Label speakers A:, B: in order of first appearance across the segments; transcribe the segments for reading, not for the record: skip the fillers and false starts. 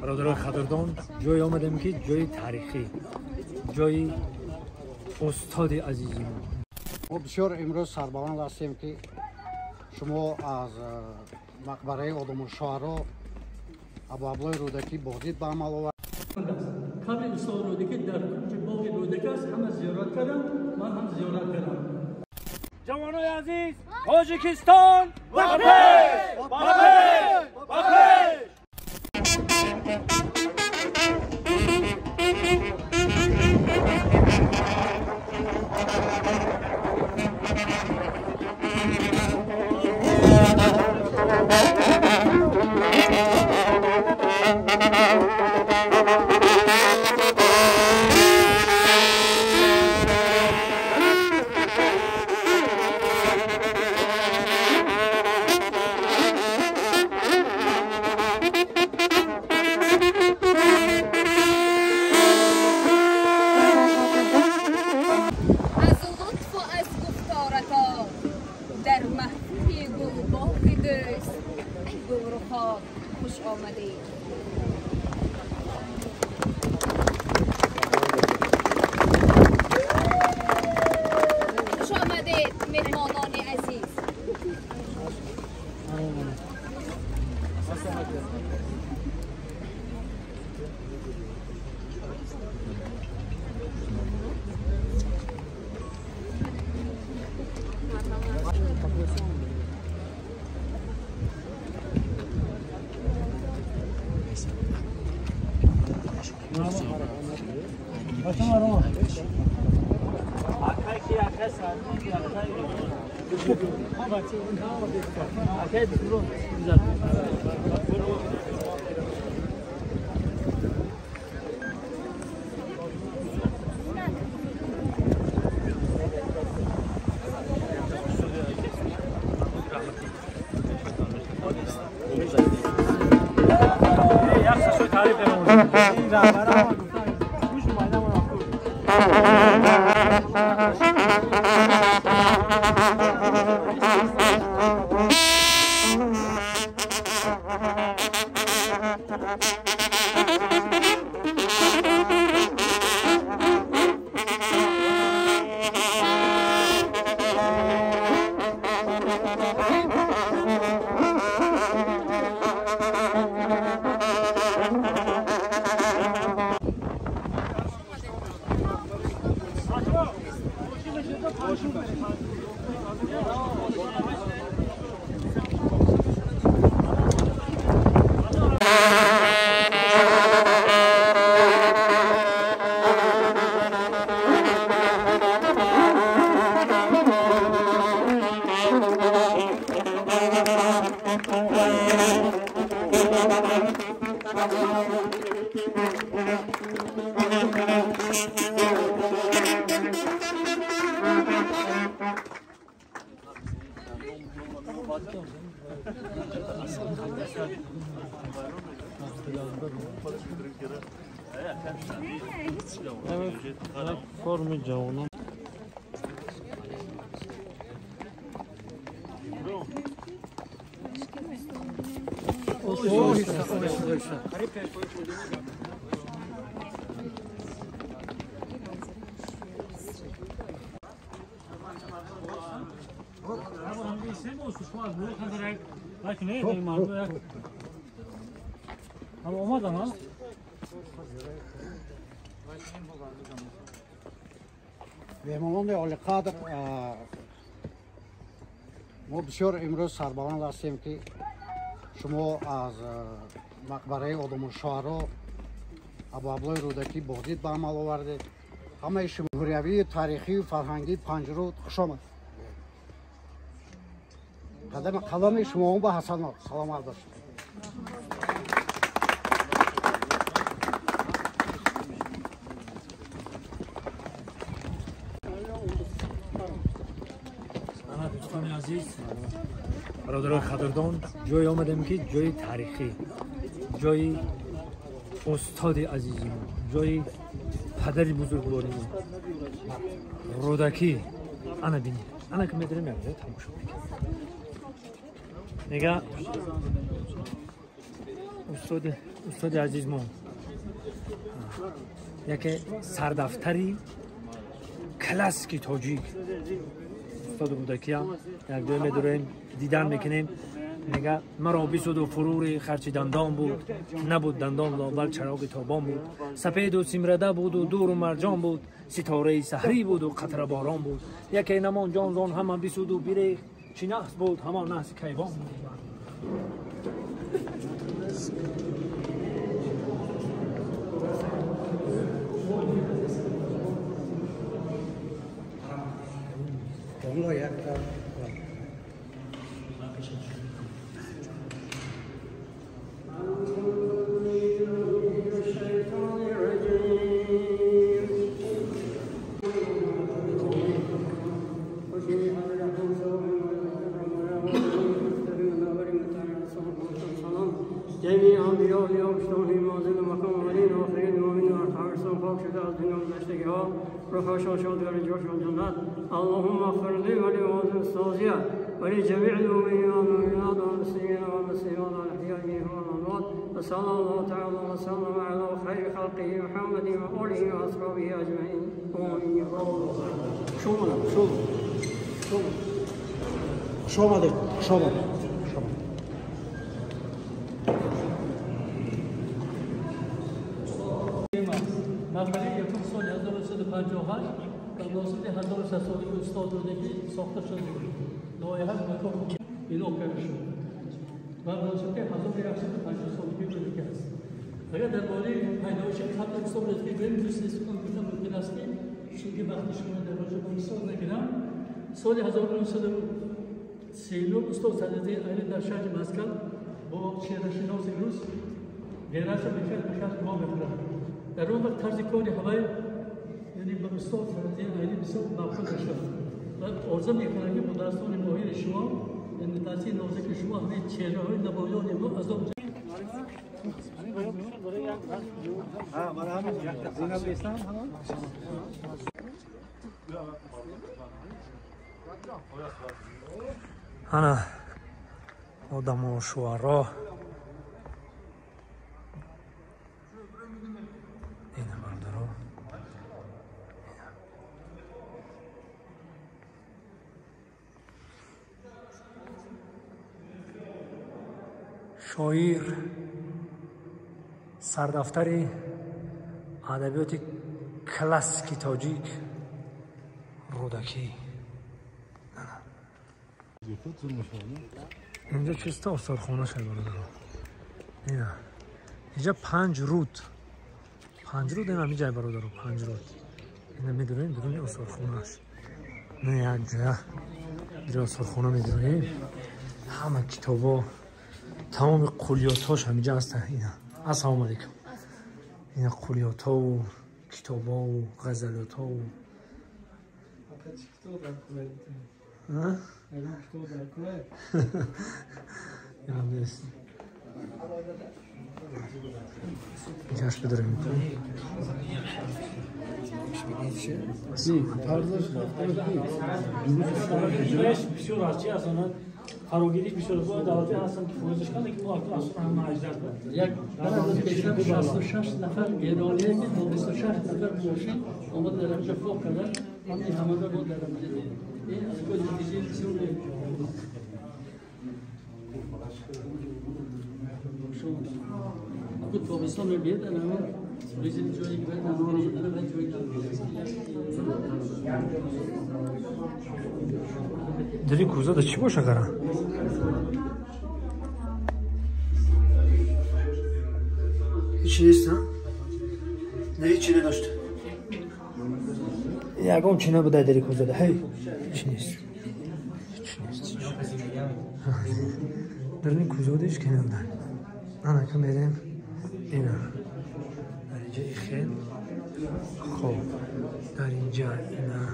A: Бародарони қадрдон, ҷое омадем ки ҷои таърихӣ, ҷои устоди азизи мо.
B: Мо бисёр имрӯз сарбаланд ҳастем ки шумо аз мақбараи Одамушшоҳро Абуабдуллоҳи Рӯдакӣ боздид ба амал овард.
C: Қабри устод Рӯдакӣ дар кунҷи боғи Рӯдакӣ аст, ҳама зиёрат кардам, ман ҳам зиёрат кардам.
A: Ҷавонои азиз, Тоҷикистон ба пеш! Ба пеш! Ба пеш!
D: در محفل گلباغ دوست ای گلرخان خوش آمدید. خوش آمدید مهمانان عزیز.
A: Форми ҷавонон.
B: Меҳмонони олиқадр, мо бисёр имрӯз сарбаланд ҳастем ки шумо аз мақбараи Одамушшоҳро Абуабдуллоҳи Рӯдакӣ боздид ба амал овардед. Ҳамаи ҷумҳуриявии таърихию фарҳангии Панҷруд хуш омад. Қадами шумоон ба ҳасанот саломат бошед.
A: Дӯстони азиз, бародарони қадрдон, ҷое омадем ки ҷои таърихӣ, ҷои устоди азизи мо, ҷои падари бузургвори мо Рӯдакӣ. Ана бинед, ана ки медорем якҷоя тамошо мекунем. Нега Устоди азизмон яке сардафтари классики тоҷик устод Рӯдакиам якҷоя медурем, дидан мекунем. Мега маро бисуду фурури харчи дандон буд, набуд дандон лобал чароғи тобон буд, сапеду симрада буду дуру марҷон буд, ситораи саҳрӣ буду қатраборон буд, яке намон ҷон зон ҳама бисуду бирехт, чӣ наҳс буд ҳамон наҳси кайвон буд.
C: اللهم اغفر لي ولوالدي ولجميع المؤمنين والمؤمنات والمسلمين والمسلمات الأحياء منهم والأموات، وصلى الله تعالى وسلم على خير خلقه محمد وآله وأصحابه أجمعين. آمين.
B: شما.
C: مرحله یکم سال 1358 و واسطه 1300 سالگی استاد رودکی ساخته شده بود. لایحه مکان بنا کرده شد و واسطه 1150 سالگی رودکی است. اگر درباره پیدایش قبل استاد رودکی گوییم دوست سخن گفتن ممکن است که چون وقتی شما در راجع به استاد نگیرم، سال 1939 استاد صدرالدین عینی در شهر مسکو با شعرشناس روس غیرش میخائیل میخائیل می‌خورد. در اون وقت طرز کاری هوای یعنی به استاد صدرالدین عینی بسیار مقبول شد و آرزو می‌کنم که مدرسان ماهر شما یعنی تاثیر نازک شما همه چهره‌های نمایان ما از آن
A: ана одамо шуаро ина бародаро шоир сардафтари адабиёти классики тоҷик Рӯдакӣ. Инҷо чиста осорхона шуд бародаро. Ина инҷа панҷ руд, панҷ руд ина ҳамин ҷай бародаро, панҷ руд. Ина медурем дуруни осорхонааш. На як ҷоя дури осорхона медурем. Ҳама китобо, тамоми қулиётҳош ҳаминҷа ҳастанд. Ина ассалому алайкум. Ина қулиётҳову китобову ғазалиётҳову инҷаш бидорем.
C: بسیار از چی هستن فراگیریش بسیار از دولتی هستن که فوزش کنن که ما اصلا هم اجداد یک 66 نفر ایرانیه که 26 نفر ماشین آمد در اینجا فوق کردن همین همه رو در اینجا دید. این از کل نتیجه بسیار اگه تابستان میاد الان ریزین جایی که بعد الان جایی
A: داری کوزه دا چی باشه قرار؟ هیچی نیست نه؟ نه هیچی نداشت. یکم چی نبوده داری کوزه دا هی هیچی نیست. هیچی نیست. در این کوزه دا هیچ که نبوده. انا که میریم اینا در اینجا خیل خب در اینجا اینا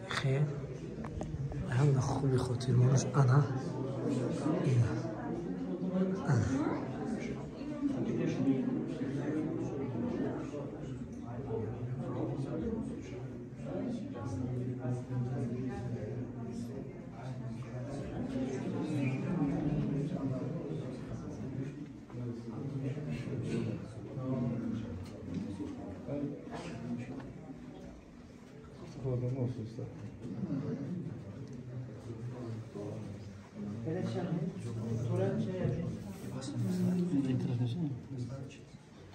A: خیل هم خوبی خاطر مانش انا اینا انا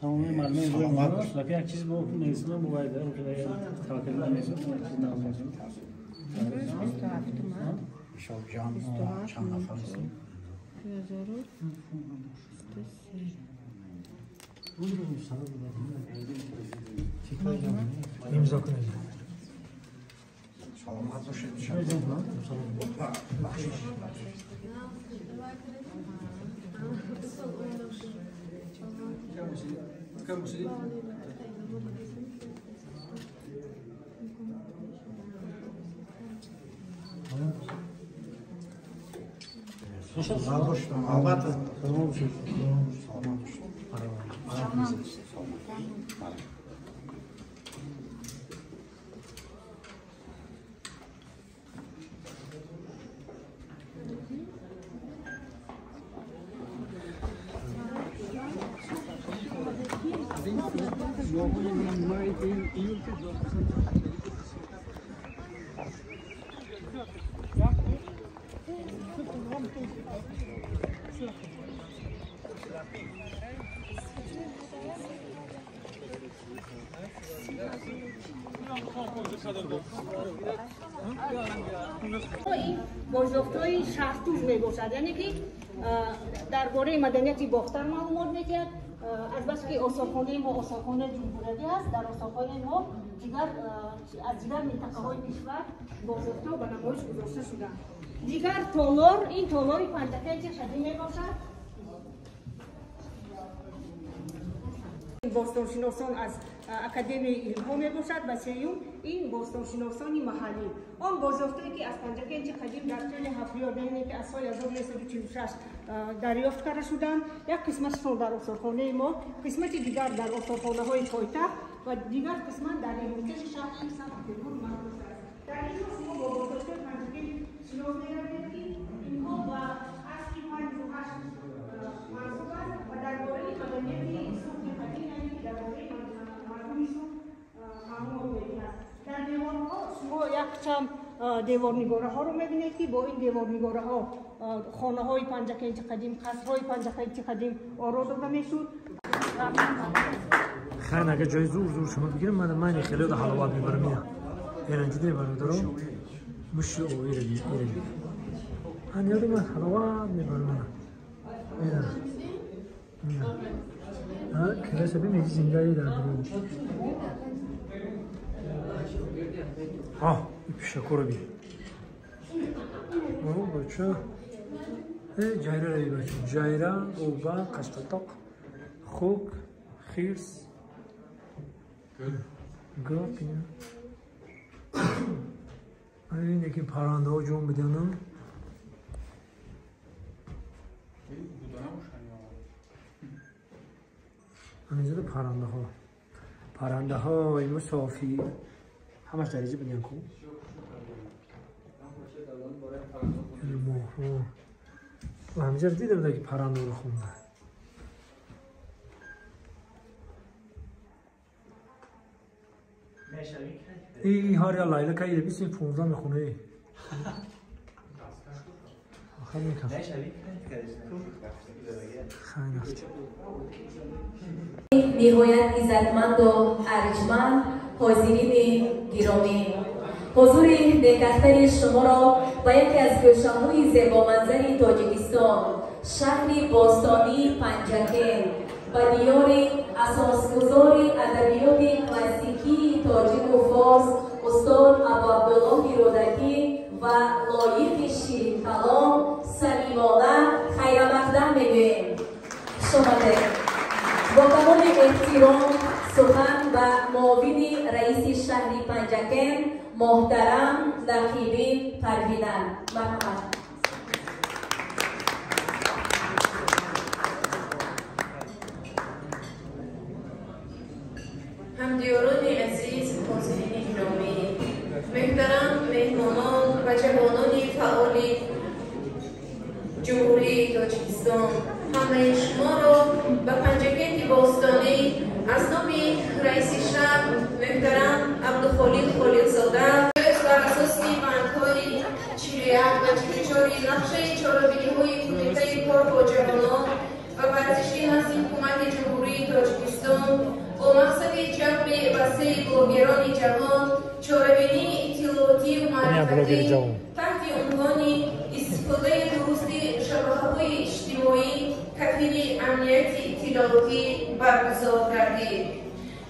A: تمام معلومه لکه یک چیز با نویسنده موبایل دارم که توکل نمی‌کنم چیز نمی‌کنم.
E: 27 تومن.
B: شاب جان چند نفر هستیم؟
E: 2023.
A: امضا کنید.
B: سلامت باشید. سلامت باشید. البته سلامت باشید. سلامت باشید.
F: این بازیافت‌های شهرتوز میباشد، یعنی که درباره مدنیت باختر معلومات میدهد. از بس که آثارخانه ما آثارخانه جمهوری است، در آثارخانه ما دیگر از دیگر منطقه‌های کشور بازیافت‌ها به نمایش گذاشته شدند. دیگر تالار، این تالار پنجکنت قدیم میباشد. باستانشناسان از اکادمی علم‌ها میباشد و سیوم این باستانشناسان محلی. آن بازیافتهایی که از پنجکنت قدیم در طول حفریات، یعنی که از سال 1946 دریافت کرده شدند، یک قسمتشان در آثارخانه ما، قسمت دیگر در آثارخانه‌های پایتخت و دیگر قسمت در مرکز شهر سن پترزبورگ محفوظ است. در اینجا شما با بازیافت‌های پنجکنت شناس می‌گردید که اینها به عصر 5 و 8 منسوب است و درباره مدنیت سوخت قدیم، یعنی که درباره مردم سوخت معلومات می‌دهد. در دیوارها شما یک چند دیوارنگاره ها رو می‌بینید که با این دیوارنگاره ها خانه های پنجکنت قدیم، قصرهای پنجکنت قدیم آرا داده میشد.
A: خیر اگه جای زور زور شما بگیرم من خیلی حلاوت میبرم. اینا اینا دیده برادرم مش او ایره ایره من یادم حلاوت میبرم. اینا اینا کلاس ببین زندگی در درون. آه پیشکو رو بی او بچه جایره رو بی بچه جایره قوبا قشقطق خوک خیرس گپ اینا این یکی پرنده ها جون بدنم همینجا پرنده ها پرنده های مسافی همش درجه بدن کو و همینجا دیدم که پرنده رو خونده. ای هاریا لایلا که ایره 2015 میخونه ای آخر میکنم خیلی رفت.
D: نهایت عزتمند و ارجمند حاضرین گرامی، حضور نکختر شما را با یکی از گوشه‌های زیبا منظر تاجیکستان، شهر باستانی پنجکنت و دیار اساسگذار ادبیات کلاسیکی تاجیک و فارس استاد ابوعبدالله رودکی و لایق شیرین کلام صمیمانه خیرمقدم میگوییم. شما با تمام احترام سخن و معاون رئیس شهر پنجکنت محترم نقیبی پروینه. مرحبا.
G: همدیاران عزیز، حاضرین گرامی، محترم مهمانان و جوانان فعال جمهوری تاجیکستان، همه شما را به پنجکنت باستانی از نام رئیس شهر محترم عبدالخالق خالقزاده و 21 ва 44 нақшаи чорабиниҳои Кумитаи кор бо ҷавонон ва варзиши назди Ҳукумати Ҷумҳурии Тоҷикистон бо мақсади ҷалби васеи блогерони ҷавон чорабинии иттилоотию маърифатӣ таҳти унвони истифодаи дурусти шабакаҳои иҷтимоӣ кафили амнияти иттилоотӣ баргузор гардид.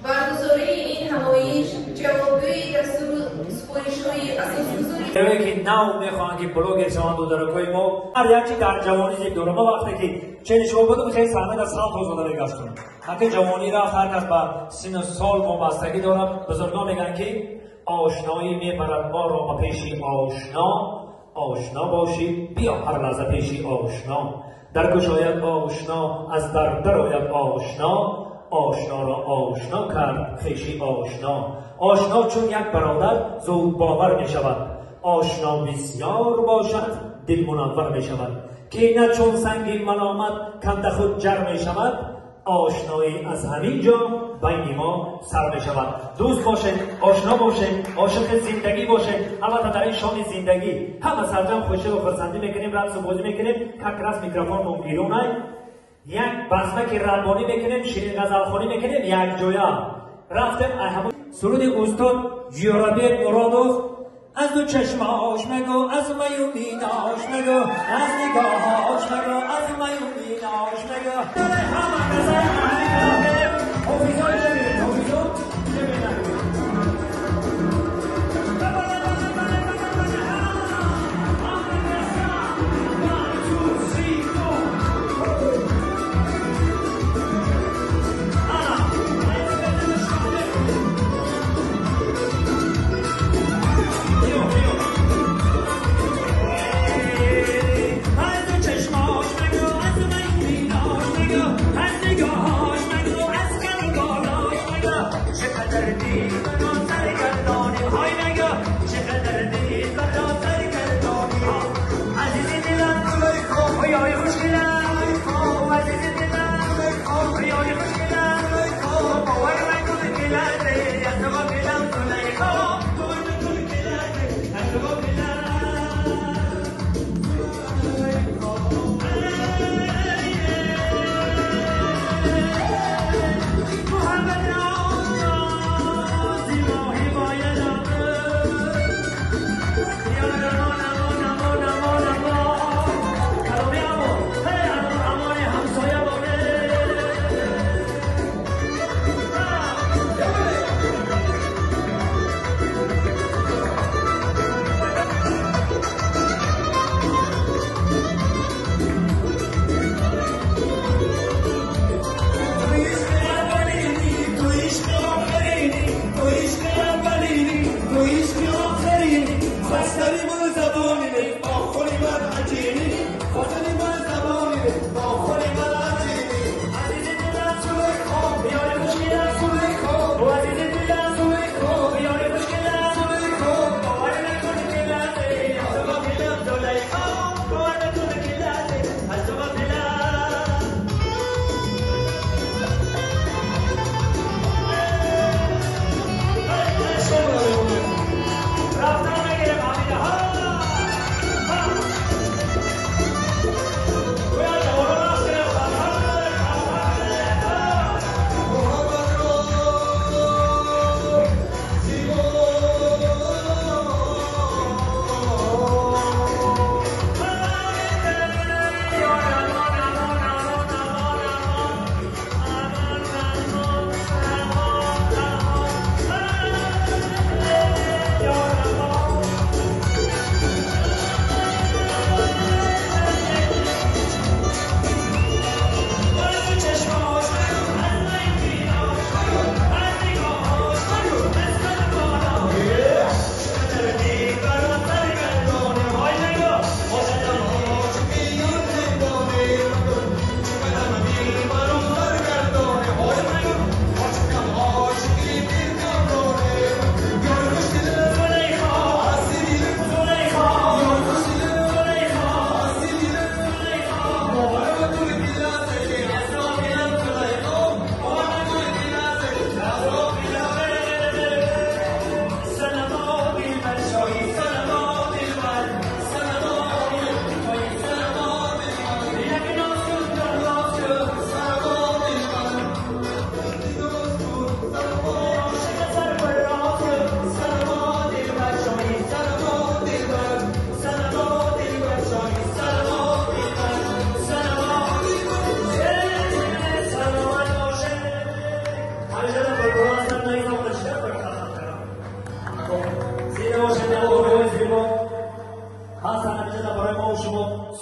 G: Баргузории ин ҳамоиш ҷавобгӯи дастуру супоришҳои асосгузори
A: ки нав мехоҳанд ки блогер шаванд додаракҳои мо ҳар як чи дар ҷавонӣ зеб дорам. Ма вақте ки чени шумо будам, хеле саҳна дар салто зада мегаштам. Ҳақи ҷавонӣ рафт, ҳар кас ба сину сол вобастагӣ дорад. Бузургон мегӯянд ки ошноӣ мебарад моро ба пеши ошно, ошно бошӣ биё ҳар лаҳза пеши ошно. Дар кушояд ошно, аз дар дарояд ошно, ошноро ошно кард хеши ошно. Ошно чун як бародар зудбовар мешавад, ошно бисёр бошад дил мунаввар мешавад. Кина чун санги маломат канда худ ҷар мешавад, ошноӣ аз ҳамин ҷо байни мо сар мешавад. Дӯст бошед, ошно бошед, ошиқи зиндагӣ бошед. Албатта дар ин шоми зиндагӣ ҳама сарҷам хушӣ ва хурсандӣ мекунем, рақсу бозӣ мекунем. Как раз микрофонмон гирёнай, як базмаки раббонӣ мекунем, ширин ғазалхонӣ мекунем якҷоя. Рафтем ҳамон суруди устод Ҷӯрабек Муродов. Аз ду чашмош мегӯ, аз маю минош мегӯ, аз нигоҳош мегӯ, аз маю минош мегӯ. Ҳама каса ҳофизо ҷабиред, ҳофизо ҷабиред. Аз чашмош мегӯ, аз маю минош мегӯ, аз нигоҳ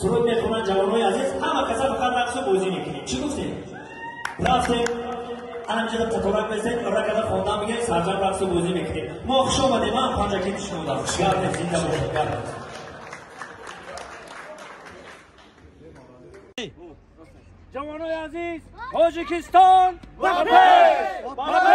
H: Суруд мехонанд ҷавонои азиз, ҳама каса фақат рақсу бозӣ мекунем. Чӣ гуфтем? Рафтем, анамҷода қаторак местем, ракада хондан мегирем, сарҷам рақсу бозӣ мекунем. Мо хуш омадем, ман Панҷакенти шумода. Хушгардем, зинда бошед, гардем.
A: Ҷавонои азиз, Тоҷикистон ба пеш! Ба пеш!